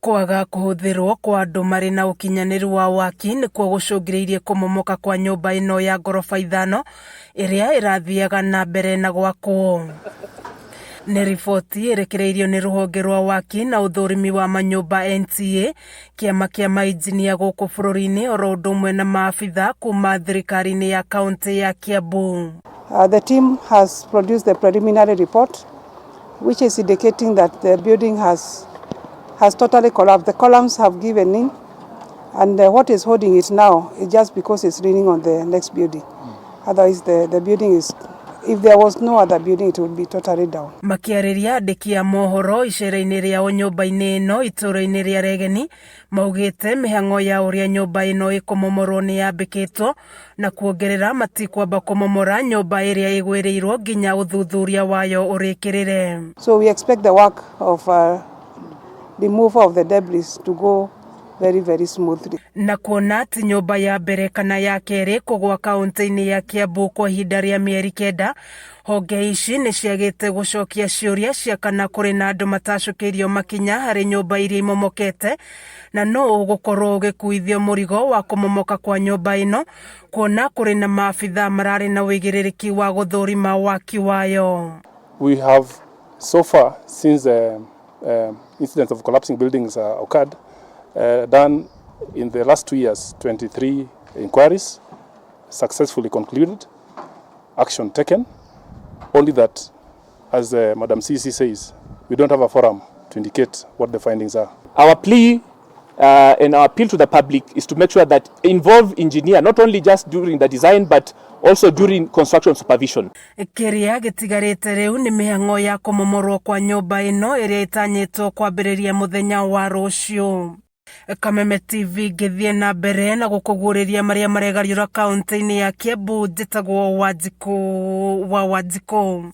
Kwaga kũhũthĩrwo kwa andũ marĩ na ũkinyanĩru wa waki nĩkuo gũcũngĩrĩirie kũmomoka kwa nyũmba ĩno ya ngoroba ithano ĩrĩa ĩrathiaga na mbere na gwakwo. Nĩ riboti ĩrekereirio nĩ rũhonge rwa waki na ũthũrimi wa manyũmba NTA, kĩama kĩa mainjinia gũkũ bũrũri-inĩ oro ũndũ ũmwe na maabitha kuma thirikari-inĩ ya kaũntĩ ya Kiambu. The team has produced the preliminary report, which is indicating that the building has totally collapsed. The columns have given in, and what is holding it now is just because it's leaning on the next building. Otherwise, the building is, if there was no other building, it would be totally down. Makĩarĩria andĩki a mohoro icera-inĩ rĩao nyũmba-inĩ ĩno itũũra-inĩ rĩa Regeni, maugĩte mĩhang'o ya ũrĩa nyũmba ĩno ĩkũmomorwo nĩ yambĩkĩtwo na kuongerera matikwamba kũmomora nyũmba ĩrĩa ĩgwĩrĩirwo nginya ũthuthuria wayo ũrĩkĩrĩre. So we expect the work of removal of the debris to go very, very smoothly. Na kuona atĩ nyũmba ya mbere kana ya kerĩ kũgwa kaũntĩ-inĩ ya Kiambu kwa ihinda rĩa mĩeri 9, honge ici nĩ ciagĩte gũcokia ciũria cia kana kũrĩ na andũ matacũkĩirio makinya harĩ nyũmba iria imomokete na no ũgũkorwo ũgĩkuithio mũrigo wa kũmomoka kwa nyũmba ĩno, kuona kũrĩ na maabitha mararĩ na ũigĩrĩrĩki wa gũthũrima waki wayo. We have so far, since incidents of collapsing buildings occurred, done in the last 2 years 23 inquiries, successfully concluded, action taken. Only that, as Madam CC says, we don't have a forum to indicate what the findings are. Our plea and our appeal to the public is to make sure that involve engineer not only just during the design but also during construction supervision. Kĩrĩa gĩtigarĩte rĩu nĩ mĩhang'o ya kũmomorwo kwa nyũmba ĩno ĩrĩa ĩtanyĩtwo kwambĩrĩria mũthenya wa rũciũ. Kameme TV ngĩthiĩ na mbere na gũkũguũrĩria marĩa maregariũra kaũntĩ-inĩ ya Kiambu, njĩtagwo Wanjikũ wa Wanjikũ.